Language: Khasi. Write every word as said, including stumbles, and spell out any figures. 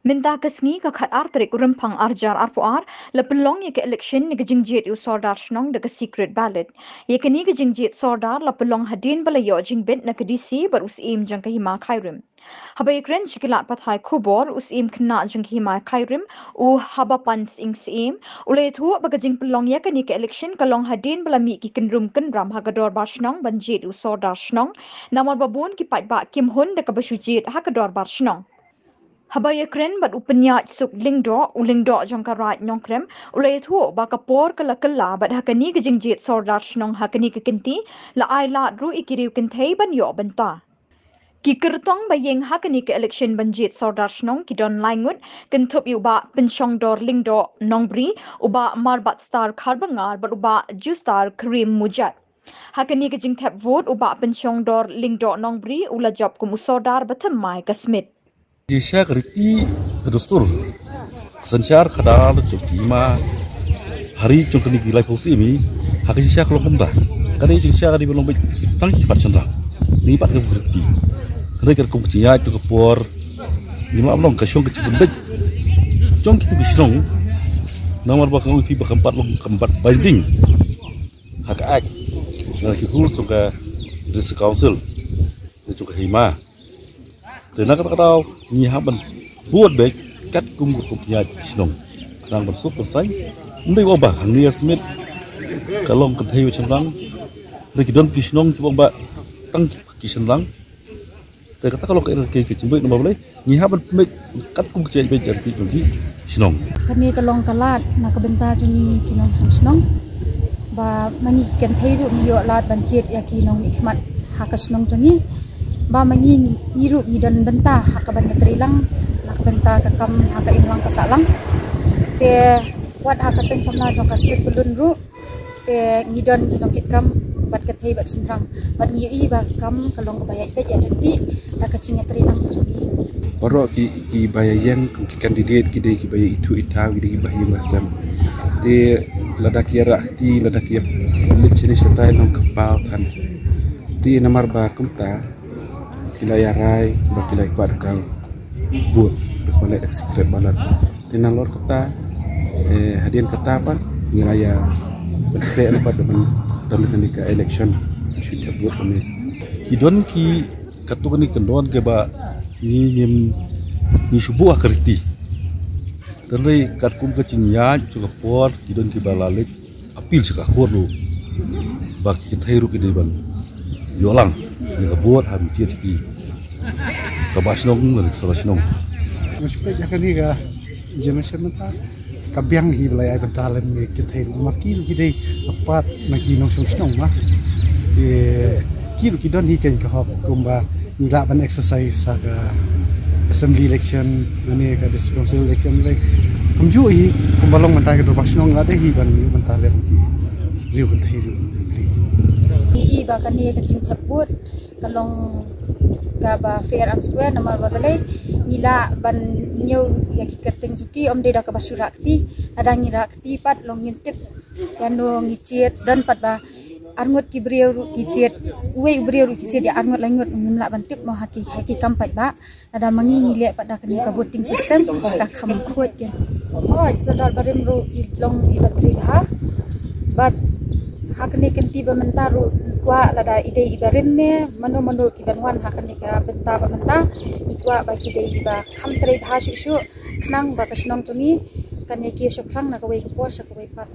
Mynta ka sngi ka khat ar tarik u Rymphang ar hajar arphew ar, la pynlong ïa ka election ne ka jingjied ïa u sordar shnong da ka secret ballot. Ïa kane ka jingjied sordar la pynlong hadien ba la ïoh jingbit na ka D C bad u Syiem jong ka hima Khyrim. Haba ïakren sha ki lad pathai khubor, u Syiem khynnah jong ka hima Khyrim, u Habapan Sing Syiem, u la ïathuh ba ka jingpynlong ïa kane ka election ka long hadien ba la mih ki kynrum kynram ha ka dorbar shnong ban jied ïa u sordar shnong, namar ba bun ki paidbah kim hun da kaba shu jied ha ka dorbar shnong. Haba ïakren bad u Pynïaid Suk Lyngdoh, u Lyngdoh jong ka Raid Nongkrem, u la ïathuh ba ka por ka la kylla bad ha kane ka jingjied sordar shnong ha kane ka kynti, la ai lad ruh ïa ki riew kynthei ban ïoh bynta. Ki kyrtong ba ïeng ha kane ka election ban jied sordar shnong ki don lai ngut, kynthup ïa u Bah Pynshongdor Lyngdoh Nongbri, u Bah Marbatstar Kharbyngar bad u Bah Justar Karim Mujat. Ha kane ka jingthep vote, u Bah Pynshongdor Lyngdoh Nongbri u la jop kum u sordar ba thymmai ka Smit. Jingshisha ka riti ka dustur, ka synshar khadar jong ki hima ha ri jong kane ki laiphew snem hi, ha ka jingshisha ka long kumta. Ka dei jingshisha ka dei ban long beit tang ki khmat shynrang. Ni pat ka riti. Hynrei ka kum ka jingïaid jong ka por, ngim lah ban long ka shong ka jingpynbeit jong kito ki shnong. Namar ba ka ngi phi ba kam pat long, kam pat binding ha ka Act, na ki rules jong ka District Council, ne jong ka hima. Te na kata ka daw ngi hap ban bud beit katkum ka kum pynïaid shnong. Khnang ban suk ban saiñ. Ym dei ba hangne ha Smit ka long kynthei bad shynrang. Hynrei ki don ki shnong kiba ong ba tang ki shynrang. Te kata ka long ka, ka, ka jingbit namar balei ngi hap ban pynbeit katkum ka jingbit jong ki shnong. Kane ka long ka lad na ka bynta jong ngi ki nongshong shnong. Ba ma ngi ki kynthei ruh ngi ïoh lad ban jied ïa ki nongmihkhmat ha ka shnong jong ngi. Ba ma ngi, ngi ruh ngi don bynta ha kaban ïatreilang na ka bynta ka kam ha ka imlang ka sahlang. Te wat ha ka seng samla jong ka Smit Pyllun ruh, te ngi don ki nongkitkam bad kynthei bad shynrang. Bad ngi ïohi ba ka kam ka long kaba ïaid beit ïaid ryntih da ka jingïatreilang ka jong ngi. Baroh ki, kiba ïeng kum ki candidate ki dei kiba ïa ithuh ithaw, ki dei kiba ïeng ba sem. Te lada ki ïarah kti, lada ki ïa leit shane shatai, nang kyrpad than. Te namar ba kumta ki la ïarai ba ki la ïa kwah da ka vote, da kaba leh da ka secret ballot. Te nalor kata, eh, hadien kata pat ngi la ïa ban trei na pat ban don kane ka election, shu thep vote kane. Ki don ki, katto katne ki kyndon kiba ngi ngim, ngi shu buh ha ka riti. Hynrei katkum ka jingïaid jong ka por, ki don kiba la leit appeal sha ka court ruh ba ki kynthei ruh ki dei ban ïoh lang ïa ka vote ha ka jied ki, kaba shnong ne ka sala shnong. Nga shu peit ïa kane ka generation mynta ka biang hi ba la ïa ai bynta lem ïa ki kynthei ruh, namar ki ruh ki dei part na ki nongshong shnong ma. Ki ruh ki don hi kane ka hok kumba ngi lah ban exercise ha ka assembly election, ne ka district council election, lei kumjuh hi kumba long mynta ka dorbar shnong, la dei hi ban ïoh bynta lem ki riew kynthei ruh. Ngi i ba kane ka jingthep vote ka long kaba fair and square, namar ba balei ngi lah ban ñiew ïa ki kyrteng jong ki, ym dei da kaba shu rah kti. Lada ngi rah kti pat long ngin tip ïano ngi jied, don pat ba arngut ki briew ruh ki jied, uwei u briew ruh ki jied ïa arngut laingut, ngim lah ban tip mo ha ki, ha ki kam paidbah. Lada ma ngi ngi leh pat da kane ka voting system ka kham khuid keiñ. Hooid, sordar barim ruh i long iba trei bha. Bad ha kane ka kynti ba mynta ruh ngi kwah lada i dei iba rim ne mano mano kiban wan ha kane ka bynta ba mynta, ngi kwah ba ki dei iba kham trei bha shuh shuh, khnang ba ka shnong jong ngi kan ïa kiew shaphrang na kawei ka por sha kawei pat.